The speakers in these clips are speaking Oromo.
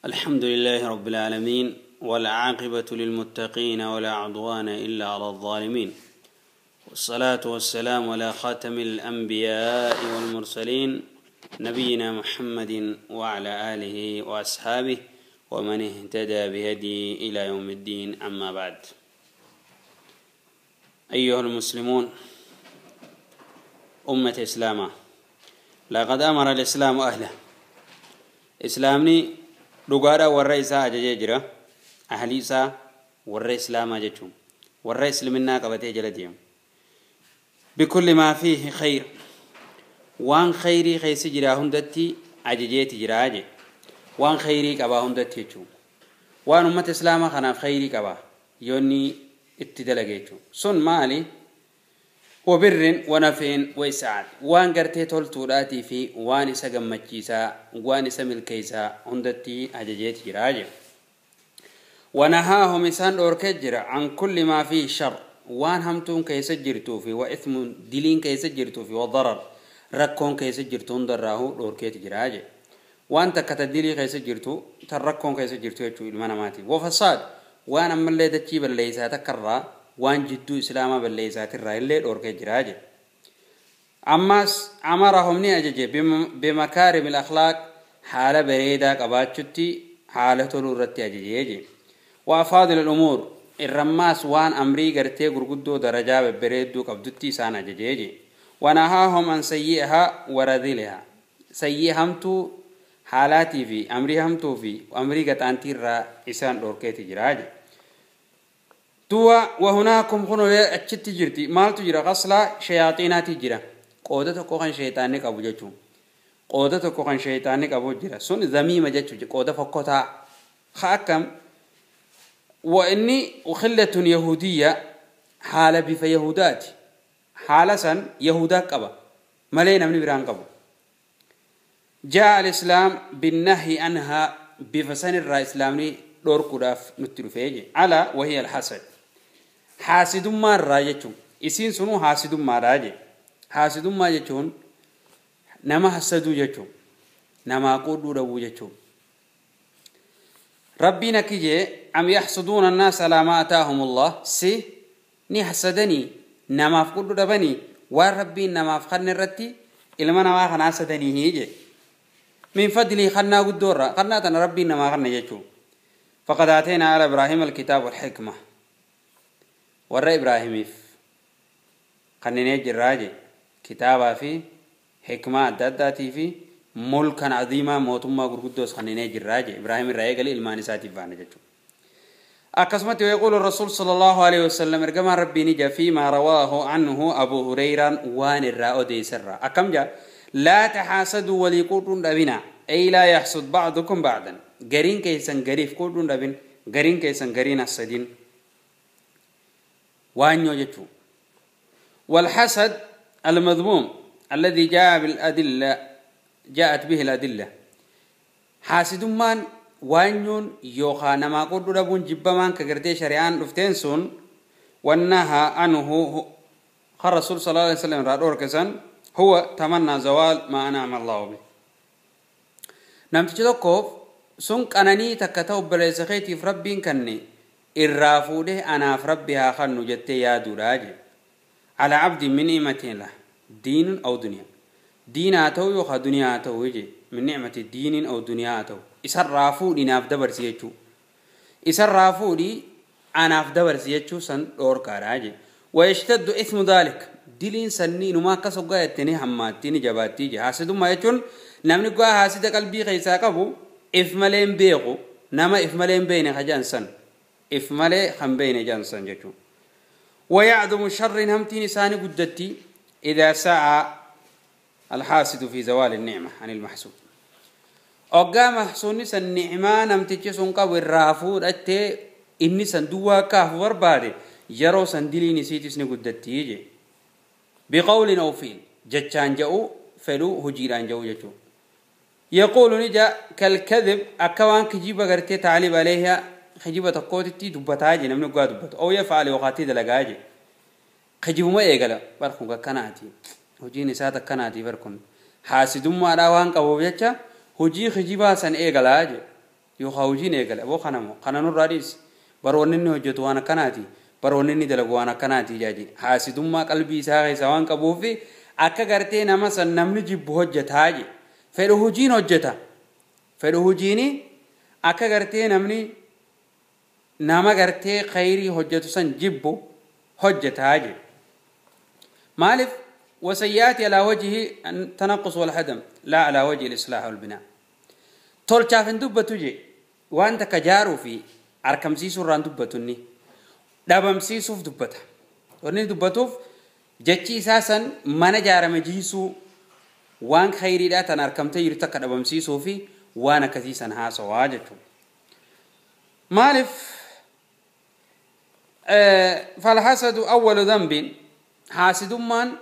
الحمد لله رب العالمين والعاقبة للمتقين ولا عدوان إلا على الظالمين والصلاة والسلام على خاتم الأنبياء والمرسلين نبينا محمد وعلى آله وأصحابه ومن اهتدى بهديه إلى يوم الدين أما بعد أيها المسلمون أمة إسلاما لقد أمر الإسلام أهله إسلامني dhugaadha warra isaa ajajee jira ahlii isaa warra islaamaa jechuun warra islaminaa qabatee jala deemu bikulli maa fiihi khayr waan khayrii keessa jiraa hundatti ajajeeti jiraa je waan khayrii qabaa hundatti jechuun waan ummata islaamaa kanaaf khayrii qabaa yoonni itti dalage jechuun sun maali وبر ونفع وإسعاد وان قرتي تولتولاتي في وان إسا قمتشيسا وان إسا ملكيسا هندتي أججيت جراجع ونهاهم إسان أوركجر عن كل ما فيه شر وان همتون كيس جرتو في وإثم دلين كيس جرتو في وضرر ركون كيس جرتو دراه أوركيت جراجع وان تكتدلي كيس جرتو تركون كيس جرتو يجو المناماتي وفساد وان أما اللي دتشيب اللي تكرر waan jidduu islaamaa balleeysaatirraa illee dhoorkee jiraa jedhe ammas amarahum ni ajaje bimakaarim alakhlaaq haala bareedaa qabaachutti haala toluu irratti ajajee jedhe wa afaadil alumuur irrammaas waan amrii gartee gurguddoo darajaa babbareedduu qabdutti isaan ajajee jedhe wanahaahum an sayyi'ahaa waradilihaa sayyii hamtuu haalaatii fi amrii hamtuu fi amrii gaxaantiirraa isaan dhoorkeeti jiraa jedhe توا وهناكم خنو أشتي جرتي مال تجرا غسلا شياطينات تجرا قودة كوخن شيطانك أبو جتشو قودة كوخن شيطانك أبو جرا سن ذميمة جتشو قودة فقطع خاكم وإني وخلة يهودية حالة بف يهودات حالة سن يهودا قبا ملينا من بران قبو جاء الإسلام بالنهي عنها بفسن الرأي الإسلامي دور كداف نتلفيجي على وهي الحسد حاسد ما راجتون إسين سنو حاسد ما راجي حاسد ما جتون نما حسدو جتون نما قودو ربو جتون ربنا كيجي أم يحسدون الناس على ما آتاهم الله سي ني حسدني نما فقودو ربني وربي نما فخرن الرتي إلما نما خنا حسدني هيجي من فضلي خنا قدورا خنا تن ربي نما خنا جتون فقد آتينا على إبراهيم الكتاب والحكمة ورى إبراهيم قنيني جراجي كتابة في حكمة داداتي في ملكا عظيما موتما غرغدوس قنيني جراجي إبراهيم الرأي قال إلمان ساتي فانا جتو أقسمت ويقول الرسول صلى الله عليه وسلم ارجما ربي نجا فيما رواه عنه أبو هريرة وان الراء دي سرا أكم جا لا تحاسدوا وليقولون أبنا أي لا يحسد بعضكم بعضا غرين كيسن غريف كودون دبن غرين كيسن غرين السدين وانيو جتو والحسد المذموم الذي جاء بالأدلة جاءت به الأدلة حاسد من وانيون يوخا نما كودو دبون جبمان كغرتي شريان رفتين سون والنهى عنه الرسول صلى الله عليه وسلم رادور كسن هو تمنى زوال ما أنعم الله به نمتي tokkoof sun qananii takka ta'u obboleessa keetiif rabbiin kanne irraa fuudhee anaaf rabbi haa kannu jettee yaaduudha jedhe ala abdi min ni'matin lah diinun aw duniyaa diin haa ta'u yookaan duniyaa haa ta'u jedhe min ni'mati diinin aw duniyaa haa ta'u isarraa fuudhi naaf dabarsi jechuu isarraa fuudhi anaaf dabarsi jechuu san dhoorkaadha jedhe ويشتد إثم ذلك دلين سنين وما كسوغا يتني هماتين جباتي جه حاسدuma jechuun namni gaa haasida qalbii keessaa qabu if malee hin beeku nama if malee hin beekne kajansan if malee kan beekne jansan jechuun ويعظم شر همتين إساني قدتي إذا سعى الحاسد في زوال النعمة عن المحسود أقام محسوني سن نعمة نمتجي سنقا والرافود أتي إني سندوا كاف وربادي يرو سندلي نسيتي قدتي يجي بقول أو فعل جتشان جاءوا فلو هجيران جاءوا جتشو يقول نجا كالكذب أكوان كجيبة غرتي تعليب عليها خجيبة تقوتي دبتاجي نمنو قا دبت أو يفعل وقاتي دلقاجي خجيبة ما إيقلا برخون كناتي هجيني ساتا كناتي برخون حاسدون ما راوان قبو بجتشا hojii kijibaa san eegalaa jedhe. Yookaan hojiin eegale aboo kanamo kana nurraa dhiisi baroonni inni hojjetu waan akkanaati baroonni inni dalagu waan akkanaati jaaji haasidummaa qalbii isaa keessa waan qabuufi akka gartee nama san namni jibbu hojjetaa je fedhu hojiin hojjeta fedhu hojiini akka gartee namni nama gartee khayrii hojjetu san jibbu hojjetaa je maaliif wasayyaati alaa wajhi tanaqus walhadam laa alaa wajhi alislaah walbinaa tolchaaf hin dubbatu je waan takka jaaruu fi arkamsiisuu irraan dubbatu inni dhabamsiisuuf dubbata wanni dubbatuuf jechi isaa san mana jaarame jiisuu waan khayriidhaa tan arkamtee jirtu takka dhabamsiisuu fi waan akkasii san haasawaa jechuudha. Maaliif falhasadu awwalu dhanbin haasidummaan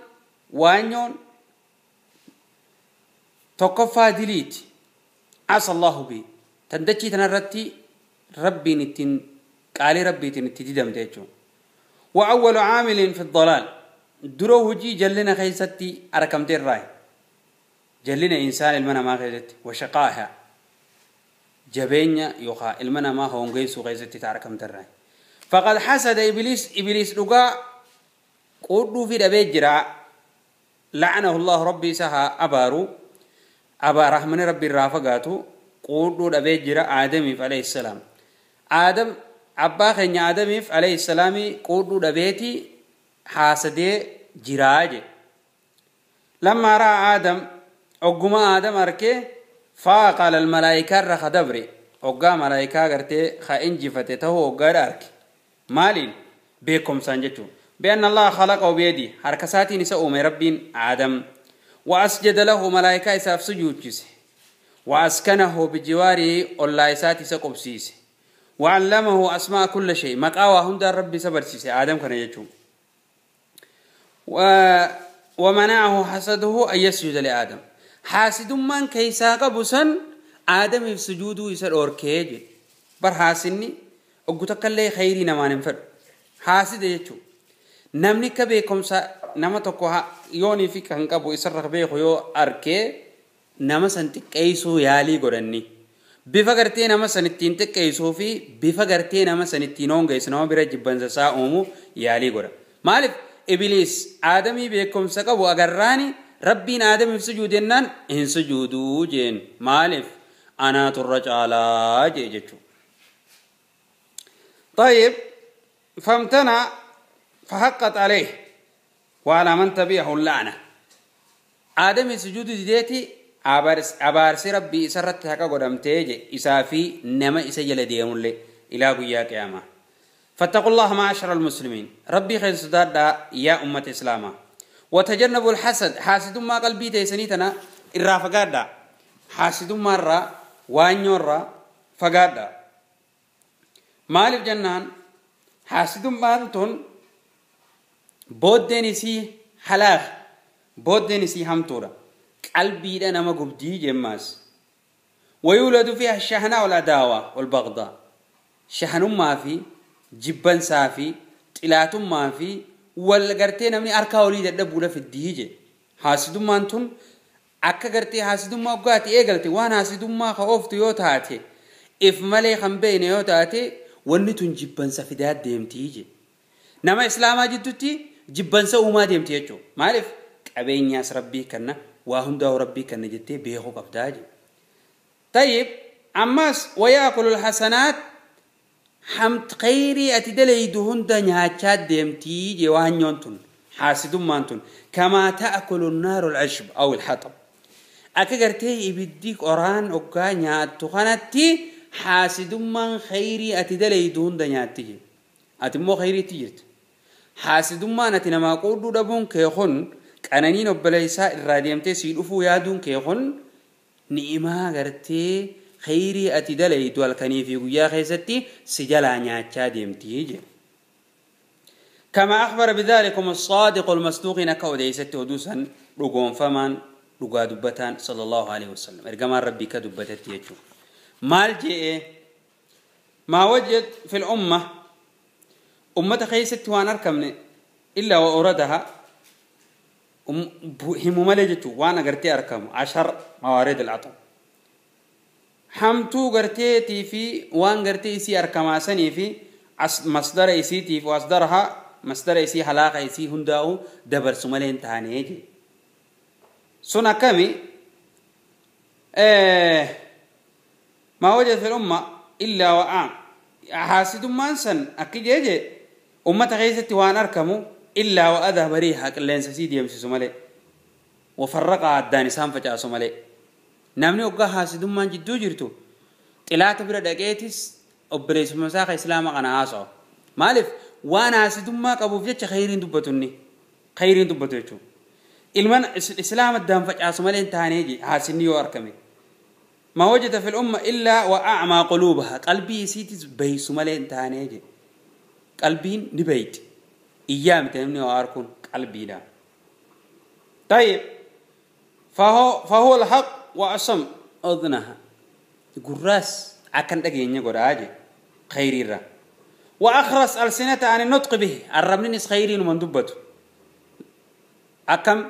waanyoon tokkoffaa diliiti asa Allahu bi tandachii tanarratti rabbiin ittiin qaalii rabbiitiin itti didamte jechuudha. Wa awwalu caamilin fi dalaal dura hojii jallina keessatti argamte irraa jallina insaan ilma namaa keessatti wa shaqaaha jabeenya yookaan ilma namaa hongeessuu keessatti argamte irraa. Faqad hasada ibliis ibliis dhugaa quudhuu fi dhabee jira la'anahu Allah rabbi isaa abaaru abaa rahmani rabbi irraa fagaatu quudhuu dhabee jira aadamiif alayhi salaam. Aadam abbaa keenya aadamiif alayhi salaami quudhuu dhabeeti haasadee jiraa je. Lammaa ra'a aadam ogguma aadam arkee faaqa alal malaayikaa irra kadabre oggaa malaayikaa gartee ka injifate ta'uu oggaadha arke maaliin beekumsaan jechuun بأن الله خلقه بيدي حركساتي نساء ربين آدم وأسجد له ملائكة إساف سجود جسه وأسكنه بجواره الله إساتي سقبسيسه وعلمه أسماء كل شيء مقاوى هم دار ربي سبرسيسه آدم كان يجوم ومنعه حسده أن يسجد لآدم حاسد من كيسا قبسا آدم في سجوده يسأل أوركيج بر حاسني أقول لي خيري نما ننفر حاسد يجوم namni ka beekumsa nama tokko yoonii fi kan qabu isarra beeku yoo arkee nama san xiqqeessuu yaalii godhanni bifa gartee nama san ittiin xiqqeessuu fi bifa gartee nama san ittiin hongeessu nama bira jibbansa isaa uumu yaalii godha. Maaliif ibiliis aadamii beekumsa qabu agarraani rabbiin aadamiif sujuudennaan hin sujuuduu jeen maaliif anaatu irra caalaa jee jechuudha. طيب فامتنع فحقت عليه وعلى من تبعه اللعنة آدم سجود ديتي أبارس ربي سرت حقا قدمتي إسافي نما إسجل ديهم لي إلى قيا قيامة فاتقوا الله معاشر المسلمين ربي خير صداد يا أمة إسلاما وتجنبوا الحسد حاسد ما قلبي تيسنيتنا إرا فقادا حاسد مرة وانيورا فقادا مالف جنان حاسد ما أنتن booddeen isii halaaq booddeen isii hamtuudha qalbiidha nama gubdii jemmaas wayuuladu fiiha shahnaa wal adaawaa walbagdaa shahanummaa fi jibbansaa fi xilaatummaa fi wal gartee namni harkaa olii dadhabuudha fiddii je haasidummaan tun akka gartee haasidummaa oggaati eegalte waan haasidummaa ka ooftu yoo taate if malee kan beekne yoo taate wanni tun jibbansa fidaa deemtii je nama islaamaa jidduutti jibbansa uumaa deemti jechuudha. Maaliif qabeenyaas rabbii kenna waa hundaa'u rabbii kenna jettee beekuu qabdaa jechuudha. Tayyib ammas wayaakulu alhasanaat hamt khayrii ati dalaydu hunda nyaachaa deemtii jee waan nyoon tun haasidummaan tun kamaa ta'akulu naaru al'ashb aw alhaxab akka gartee ibiddi qoraan oggaa nyaattu kanatti haasidummaan khayrii ati dalaydu hunda nyaatti jee ati immoo khayriitti jirti. Haasidummaan ati namaa quudhuu dhabuun kee kun qananiin obboleessaa irraa deemtee sii dhufuu yaaduun kee kun ni'imaa gartee khayrii ati dalaydu halkanii fi guyyaa keessatti si jalaa nyaachaa deemtii jedhe. كما أخبر بذلكم الصادق المصدوق نكو ديست ودوسا رقوم فمان رقا دبتان صلى الله عليه وسلم إرقمان ربي كدبتت يجو مال جئ ما وجد في الأمة أمة خيست وان أركمني إلا وأوردها هم ملجتو وانا قرتي أركم 10 موارد العطب Hamtuu garteetii fi waan gartee isii arkamaa fi masdara isiitiif wasdaraha masdara isii halaaqa isii hundaa'u dabarsu malee hin taane je. Sun akkami ما وجد في الأمة إلا وأعم حاسدummaan san akki jeeje ummata keessatti waan arkamu illaa wa adhaba riiha qilleensa isii deemsisu malee wafarraqa addaan isaan facaasu malee. Namni hoggaa haasidummaan jidduu jirtu xilaata bira dhaqeetis obboleessuma isaa ka islaama kana haasa'a. Maaliif waan haasidummaa qabuuf jecha khayriin dubbatu inni khayriin dubbatu jechuudha. Ilman islaama addaan facaasu malee hin taanee je haasinni yoo argame. ما وجد في الأمة إلا وأعمى قلوبها قلبي سيتي بيس مالين تاني قلبي نبيت إيام تنمني وأركون قلبي لا. طيب فهو الحق وأصم أذنها قراس أكن دقيني قراجي خيري را وأخرس ألسنة عن النطق به الربنين خيرين ومن دبته أكم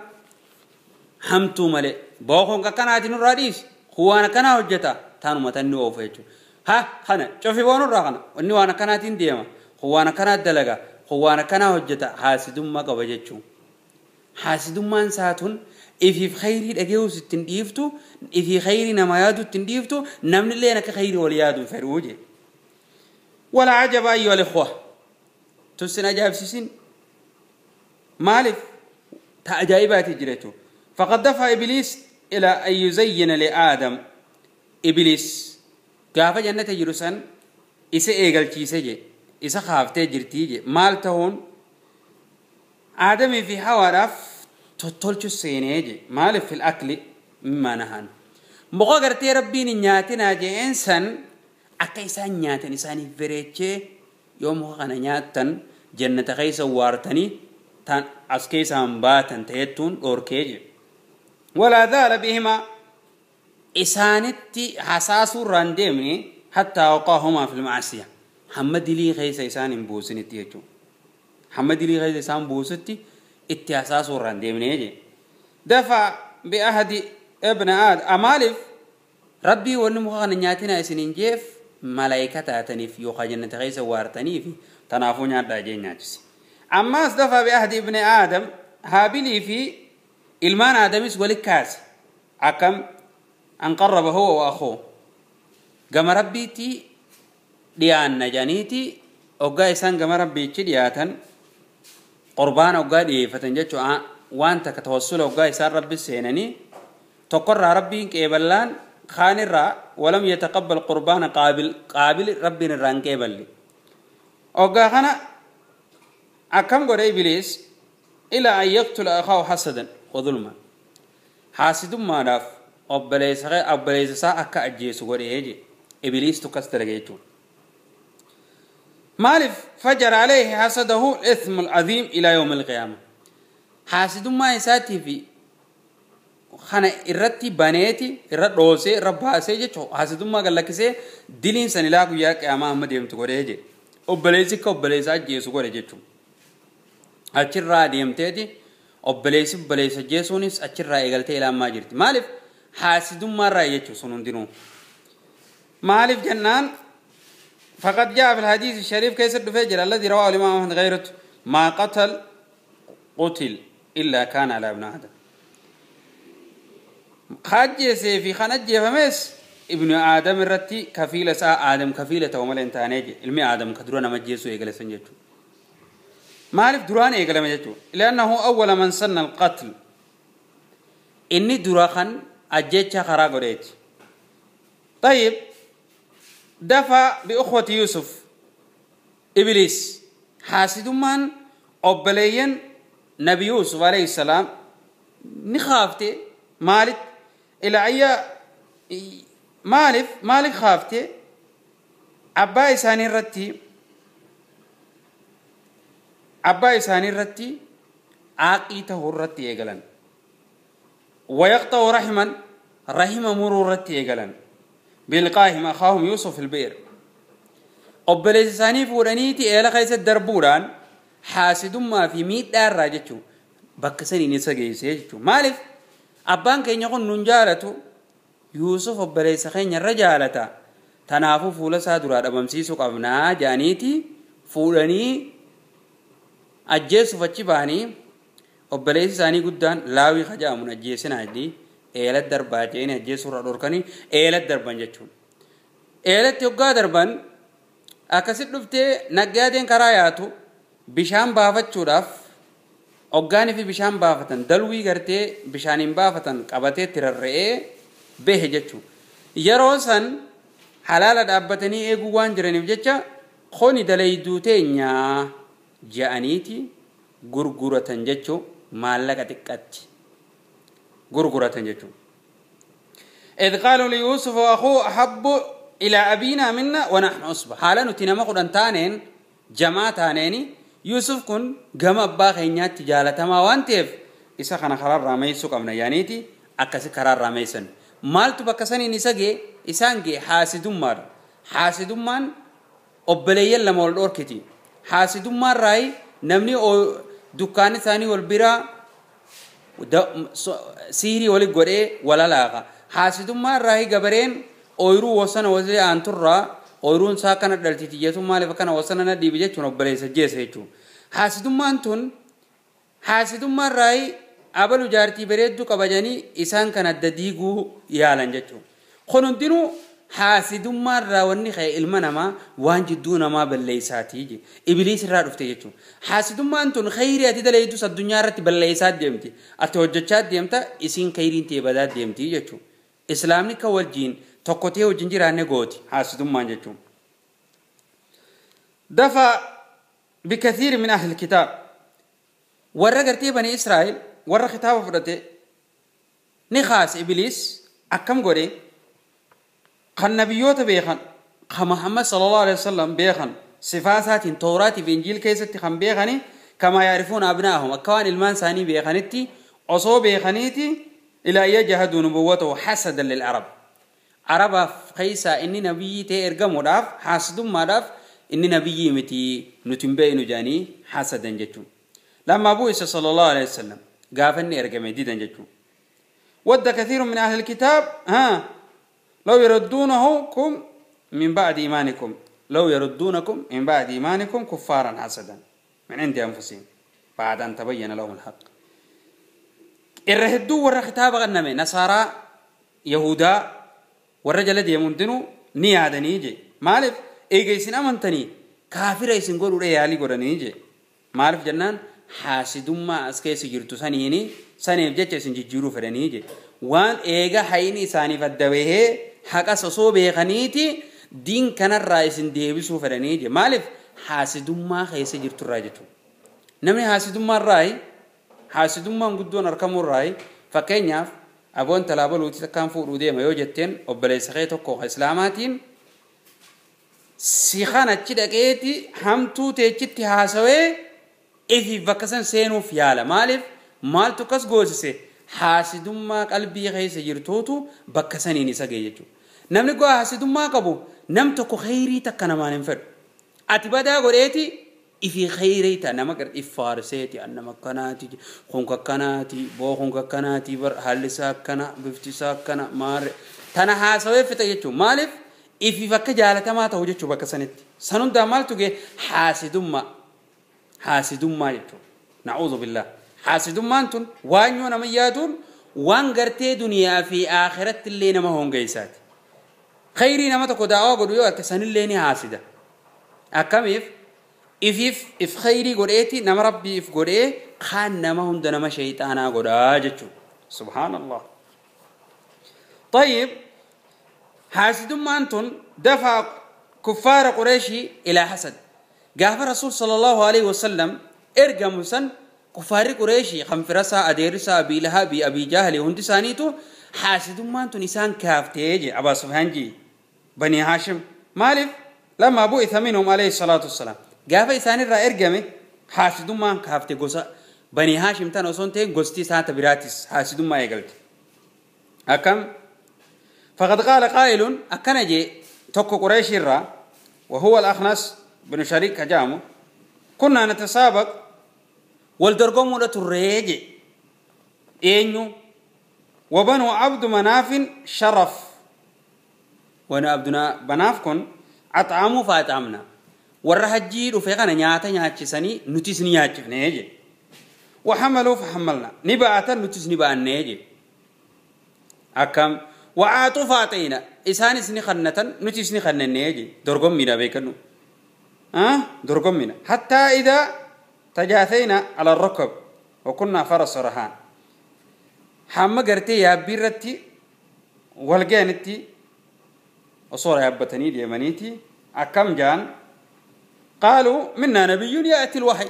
همتو مالي بوخون كناتي نور هو أنا كنا هجتا تانو متني أوفيتو ها خنا شوفي وانو راخنا إني وأنا كنا تنديما هو أنا كنا دلقة هو أنا كنا هجتا حاسدون ما قبجتشو حاسدون ما انساتون إفي في خيري الأجوز التنديفتو إفي خيري نما يادو التنديفتو نمن اللي أنا كخيري وليادو فروجي. ولا عجب أيها الإخوة تسنا جاب سيسين مالف تأجايبات جريتو. فقد دفع إبليس إلى أن يزين لآدم إبليس قافة جنة جرسان إسا إيقل كيسة إسا خافتة جرتيجي مالتهون آدم في حوارف تطلش السينيجي مالف في الأكل مما نهان مغاقرتي ربين نياتنا جي إنسان أكا إسان نياتن إساني فريتشي يوم غانا نياتن جنة غيسة وارتني تان أسكيسان باتن تيتون أوركيجي. ولا ذال بهما إسانتي حساس راندمني حتى وقاهما في المعصية حمد لي غيس إسان بوسنتي يجو حمد لي غيس إسان بوستي إتي حساس راندمني يجي. دفع بأحد ابن آدم أمالف ربي ونمو نياتنا إسنين جيف ملائكة تاتني في يوخا جنة غيس وارتني في تنافون عدا جيناتس. أما دفع بأحد ابن آدم هابلي في إلمان آدميس ولكاس أكم أن قرب هو وأخوه قام ربيتي لأن جانيتي أوجا إنسان قام ربيتي لياتن قربان أوجا لي فتنجتشو وأنت كتوصل أوجا إنسان ربي سينني تقر ربي كيبلان خان الرا ولم يتقبل قربان قابل ربي الران كيبلي أوجا خنا أكم قرأ إبليس إلى أن يقتل أخاه حسدا وظلما حاسد ما ناف أبليس سا أكا أجيس وريجي إبليس تكستر جيتون مالف فجر عليه حسده الإثم العظيم إلى يوم القيامة. حاسد ما يساتي في خنا إرتي بنيتي إرت روسي رباسي جتو حاسد ما قال لك سي دلين سنلاقو ياك يا محمد يوم تقوليجي أبليس كأبليس أجيس وريجي أشرا ديمتي obboleessi obboleessa jeesuunis achirraa eegaltee ilaamaa jirti. Maaliif haasidummaarraa jechuun sun hundinuu. Maaliif jennaan فقد جاء في الحديث الشريف كيس الدفجر الذي رواه الإمام أحمد غيره ما قتل قتل إلا كان على ابن آدم. خاجي في خنجي فمس ابن آدم الرتي كفيلة سا آدم كفيلة ومال انتانيجي المي آدم كدرونا مجيسو يجلسن جتو. مالف دران إيقلم جتو لأنه أول من سن القتل إني دراخن أجيتش خراغوريت. طيب دفع بأخوة يوسف إبليس حاسد من أبليين نبي يوسف عليه السلام نخافتي مالك إلى أي مالف مالك خافتي أبا إساني رتي أبا إساني رتي عاقيته الرتي إيقلن ويقطع رحما رحم مرور رتي إيقلن بلقاهم أخاهم يوسف البئر أبليس إساني فورانيتي إلى خيس الدربوران حاسد ما في ميت دار راجتشو بكسني نسجي سيجتشو مالف أبان كي يقول نجارته Yuusuf obboleessa keenya irra jaalata tanaafuu fuula isaa duraa dhabamsiisuu qabnaa jaaniiti fuudhanii ajjeesuuf achi ba'anii obboleessi isaanii guddaan Laawii kaja'amuun ajjeesinaa jedhii eelat darbaa jeeni ajjeesuurra dhorkanii eelat darban jechuudha. Eelatti hoggaa darban akkasit dhuftee naggaadeen karaa yaatu bishaan baafachuudhaaf hoggaanii fi bishaan baafatan dalwii gartee bishaaniin baafatan qabatee itti rarra'ee bahe jechuudha. Yeroo san halaala dhaabbatanii eeguu waan jiraniif jecha kuni dalayduu teenyaa je'aniiti gurguratan jechuun maallaqa xiqqaatti gurguratan jechuun. إذ قالوا ليوسف وأخوه أحب إلى أبينا منا ونحن عصبة حالا نتي نما قدن تانين جماعة تانيني يوسف كن جمع أبا خينيات جالتما وانتف إسا خنا قرار راميسو قمنا يانيتي أكاسي قرار راميسن مالتو بكساني نساقي إسانجي حاسدومار حاسدومان obboleeyyan lama wal dhorkiti haasidummaan raayi namni dukkaanni isaanii wal biraa siirii wali godhee walalaaqa haasidummaan raayi gabareen ooyiruu wasana wasee aanturraa ooyiruun isaa akkana dhaltiti jechuun maaliif akkana wasana na dhiibi jechuun obboleessa jeessa jechuun haasidummaan tun haasidummaan raayi abalu jaartii bareedduu qabajanii isaan kan adda diiguu yaalan jechuun kun hundinuu haasidummaan raawwanni ka'e ilma namaa waan jidduu namaa balleessaatii je ibiliis irraa dhufte jechuudha. Haasidummaan tun khayrii ati dalaydus addunyaa irratti balleessaa deemti. Ati hojjechaa deemta isiin khayriin ta'e badaa deemti jechuudha. Islaamni kan wajjin tokko ta'e wajjin jiraanne gooti haasidummaan jechuudha. Dafa bikathiir min ahli kitaab warra gartee bani Israa'el warra kitaaba fudhate ni kaase ibiliis akkam godhe kan nabiyyoota beekan kan Muhammad sallallahu alaihi wasallam beekan sifaa isaatiin Tawraatii fi Injiil keessatti kan beekani kama yaarifuuna abnaahum akka waan ilmaan isaanii beekanitti osoo beekaniiti ilaa yajhaduu nubuwwatahu hasadan lil arab arabaaf keessaa inni nabiyyi ta'e ergamuudhaaf haasidummaadhaaf inni nabiyyi miti nuti hin beeknu jedhanii hasadan jechuun. Lamma bu'isa sallallahu alaihi wasallam gaafa inni ergame didan jechuun. Wadda kathiirun min ahli kitaab لو يردونكم من بعد إيمانكم لو يردونكم من بعد إيمانكم كفارا حسدا من عند أنفسهم بعد أن تبين لهم الحق الرهدو ورا خطاب غنمي نصارى يهودا والرجل الذي يمندنو نيادا نيجي مالف إيجيسين أمنتني كافر إيسين قولوا ريالي قولوا نيجي مالف جنان حاسدما أسكيس جرتو سنيني سنيف جتش سنجيرو فرنيجي وان إيجا حيني ساني فدويه haqa osoo beekaniiti diin kanarraa isin deebisuu fedhanii je maaliif haasidummaa keessa jirturraa jechuudha. Namni haasidummaarraa haasidummaan guddoon argamurraa fakkeenyaaf aboon talaabaluuti takkaan fuudhuu deema yoo jetteen obboleessa kee tokko islaamaatiin si kan achi dhaqeeti hamtuu teechitti haasawee ifiif bakka san seenuuf yaala maaliif maaltu akkas goosise haasidummaa qalbii keessa jirtuutu bakka saniin isa ga'e jechuudha. Namni go'a haasidummaa qabu nam tokko khayrii takka namaan hin fedhu. Ati badaa godheeti ifii khayrii ta'a nama gar iffaarseeti nama akkanaati kun akkanaati boo kun akkanaati bar haalli isaa akkana bifti isaa akkana maarre tana haasawee fixa jechuudha. Maaliif ifiif akka jaalatamaa ta'u jechuudha bakka sanitti. San hundaa maaltu ga'e haasidummaa haasidummaa jechuudha. Na'uudhu billah. Haasidummaan tun waanyoo nama yaaduun waan gartee duniyaa fi akhiratti illee nama hongeessaati. Khayrii nama tokko daawaa godhu yoo arge sanillee ni haasida. Akkamiif ifiif if khayrii godheeti nama rabbii if godhee kaan nama hunda nama shayxaanaa godhaa jechuudha. Subhaanallah. طيب haasidummaan tun dafa kuffaara Qureeshii ilaa hasad. Gaafa Rasuul sallallahu alaihi wasallam ergamu san كفار قريشي خنفرسا أديرسا أبي لهب أبي جهل هندي سانيتو حاسدمان تنسان كافتيجي أبا سفيان جي بني هاشم مالف لما بعث منهم عليه الصلاة والسلام قاف إسان الرا إرجمه حاسدمان كافتي جوسا بني هاشم تنوسون تين جوستي سانتا براتس حاسدمان يقلت أكم فقد قال قائل أكنجي توك قريش الرا وهو الأخنس بن شريك جامو كنا نتسابق والدرقوم الريج إنيو وبنو عبد مناف شرف Banu Abduna Manaaf kun أطعموا فأطعمنا warra hajjii dhufe kana nyaata nyaachisanii nutis ni nyaachifne je. وحملوا فحملنا ni ba'atan nutis ni ba'anne je. Akkam وعاطوا فأعطينا isaanis ni khannatan nutis ni khannanne je. Dorgommiidha beekannu dorgommiidha. حتى إذا تجاثينا على الركب وكنا فرس رهان hamma gartee yaabbii irratti walga'anitti osoo yaabbatanii deemaniiti akkam jaan قالوا منا نبي يأتي الوحي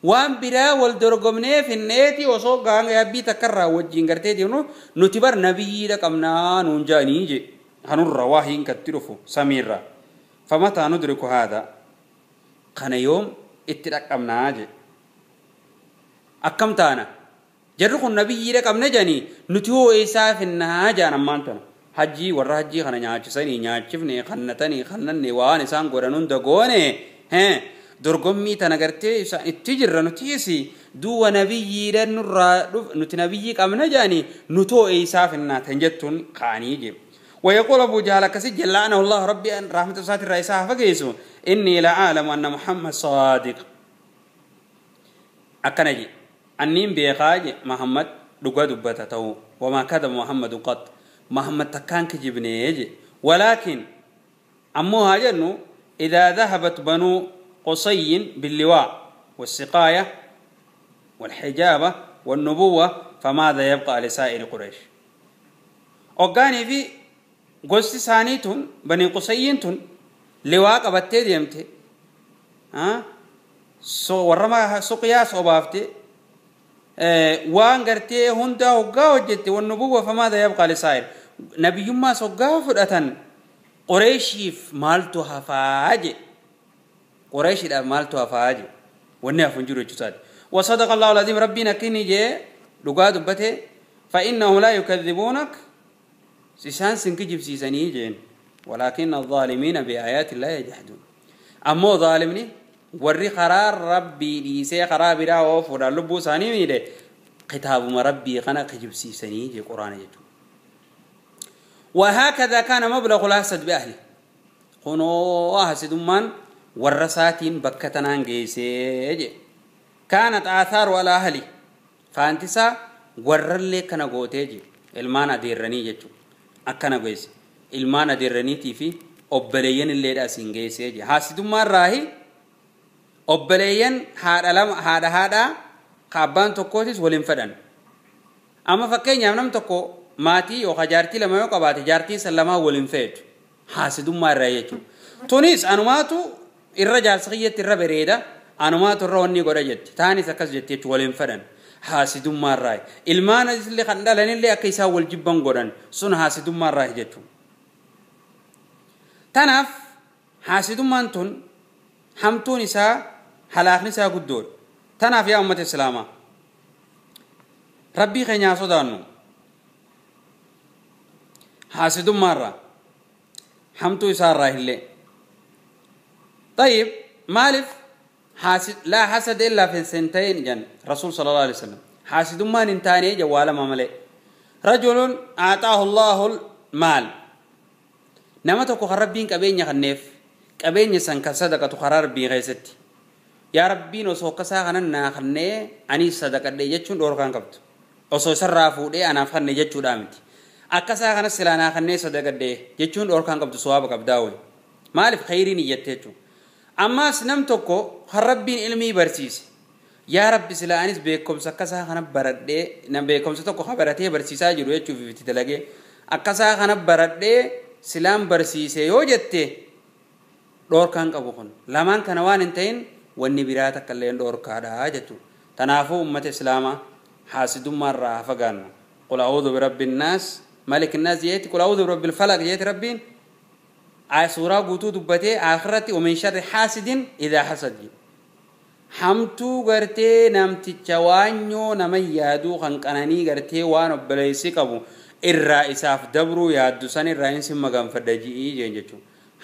waan biraa wal dorgomnee finneeti osoo yaabbii takkarraa wajjin gartee deemnu nuti bar nabiyyiidha qabnaa nuun jaanii je hanurra waahiin katti dhufu samiirra فمتى ندرك هذا kana yoom itti dhaqqabnaa je. Akkam taana jarri kun nabiyyiidha qabna jedhanii nuti hoo eessaa finnaa jaan ammaan tana hajjii warra hajjii kana nyaachisanii nyaachifne kannatanii kannanne waan isaan godhan hunda goone dorgommii tana gartee isaan itti jirra nutiis duuba nabiyyiidha nurraa nuti nabiyyii qabna jedhanii nuti hoo eessaa finnaa tan jettuun kaanii jedhu. ويقول أبو جهل كسج لعنه الله ربي أن رحمة ساتر الرئيسة فقيسه إني لأعلم أن محمد صادق أكنجي أنين بيخاج محمد دقا دبته وما كذب محمد قط محمد تكان كجبنيجي ولكن أموها جنو إذا ذهبت بنو قصي باللواء والسقاية والحجابة والنبوة فماذا يبقى لسائر قريش؟ أوغاني في gosti isaanii tun bani qusayyiin tun liwaa qabattee deemte warra suqyaa sobaafte waan gartee hundaa hoggaa hojjette wannubuwwa famaadha yabqaa lisaa'ir nabiyyummaas hoggaa fudhatan qureeshiif maaltu hafaa je qureeshiidhaaf maaltu hafaa je wanni hafu hin jiru jechuusaati. وصدق الله العظيم ربنا كني جي dhugaa dubbate فإنهم لا يكذبونك سيسان سنكجب سيساني جين ولكن الظالمين بآيات الله يجحدون. أمو ظالمني وري قرار ربي ليسي قرار برا وفر لبو ساني ميلي كتاب ربي قنا كجب سيساني جي قرآن يجو. وهكذا كان مبلغ الحسد بأهله قنو حسد من ورساتين بكتنان جيسي كانت آثار على أهله فانتسا ورلي كان غوتيجي ilmaan adeerranii jechuudha. Akkana geesse ilmaan adeerraniitii fi obboleeyyan illee asiin geessee jira. Haasidummaan raahi obboleeyyan haadha lama haadha haadhaa ka abbaan tokkootis waliin fedhan. Amma fakkeenyaaf nam tokko maatii yookaan jaartii lama yoo qabaate jaartiin san lamaa waliin feetu. Haasidummaa irraa jechuudha. Tunis anumaatu irra jaarsa kiyyatti irra bareeda anumaatu irra wanni godha jetti. Taanis akkas jetti jechuudha waliin fedhan. Haasidummaa irraa ilmaan illee kan dhalanillee akka isaan wal jibban godhan sun haasidummaa irraa jechuudha. Tanaaf haasidummaan tun hamtuun isaa halaakni isaa guddoodha. Tanaaf yaa uummata islaamaa rabbii keenyaa sodaannu haasidummaa irraa hamtuu isaa irraa illee. طيب مالف حاسد لا حسد إلا في سنتين جن رسول صلى الله عليه وسلم حاسد ما ننتاني جوالا ما ملئ رجل أعطاه الله المال نما تكو خربين كبين يخنف كبين يسن كصدقة خرار بي غيستي يا ربي نسو كسا خننا خني أني صدقة دي جتشون دور كان قبت أسو سرافو دي أنا خني جتشو دامتي أكسا خنا سلانا خني صدقة دي جتشون دور كان قبت صواب قبداوي مالف خيري نيتيتشو أما سنم توكو خربين علمي برسيس يا رب سلا أنيس بيكم سكسا خنا بردي نم بيكم ستوكو خبرتي برسيسا جروي تشوفي في تلاقي أكسا خنا بردي سلام برسيس يوجدته دور كان قبوخن لمان كنوان انتين والنبرات كلين دور كادا جتو تنافو أمة إسلاما حاسد مرة فقالنا قل أعوذ برب الناس ملك الناس يأتي قل أعوذ برب الفلق يأتي ربين آية سورة قوتو دبتي آخرتي ومن شر حاسد إذا حسد حمتو غرتي نمتي چوانيو نمي يادو خنقناني غرتي وان بليسي قبو الرئيساف دبرو يادو سن الرئيس مغان فدجي جنجچو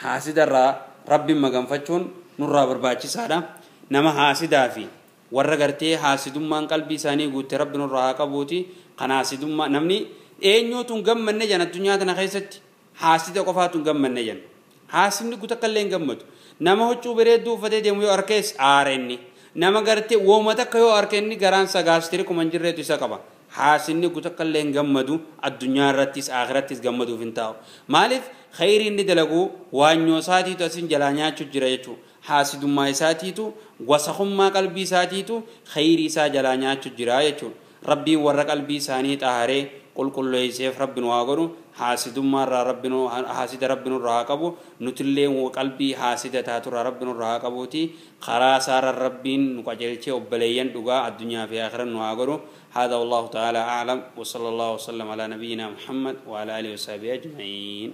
حاسد الرا ربي مغان فچون نورا برباچي سادا نما حاسدا في ور غرتي حاسدمان قلبي ساني غوت رب نورا قبوتي قناسدما نمني اينيوتون غمنه جن الدنيا تنا خيستي Haasida qofaatu hin gammanne jenna. Haasidni gutakkallee hin gammadu. Nama huccuu bareedduu uffatee deemu yoo arkees aara inni. Nama gartee wooma takka yoo arke inni garaan sagaastiri kuma hin jirreetu isa qaba. Haasidni gutakkallee hin gammadu, addunyaa irrattis akhirattis gammaduuf hin taa'u. Maaliif? Khayrii inni dalagu waanyoo isaatiitu asin jalaa nyaachuu jira jechuudha. Haasidummaa isaatiitu, wasakummaa qalbii isaatiitu khayrii isaa jalaa nyaachuu jira jechuudha. Rabbiin warra qalbii isaanii xaharee qulqulleesseef rabbi nu haa godhu. Haasidummaa irraa rabbi nu haasida rabbi nurraa haa qabu. Nutillee qalbii haasida taaturraa rabbi nurraa haa qabuuti. Karaa isaarra rabbiin nu qajeelchee obboleeyyan dhugaa addunyaa fi akhiran nu haa godhu. هذا والله تعالى أعلم، وصلى الله وسلم على نبينا محمد وعلى آله وصحبه أجمعين.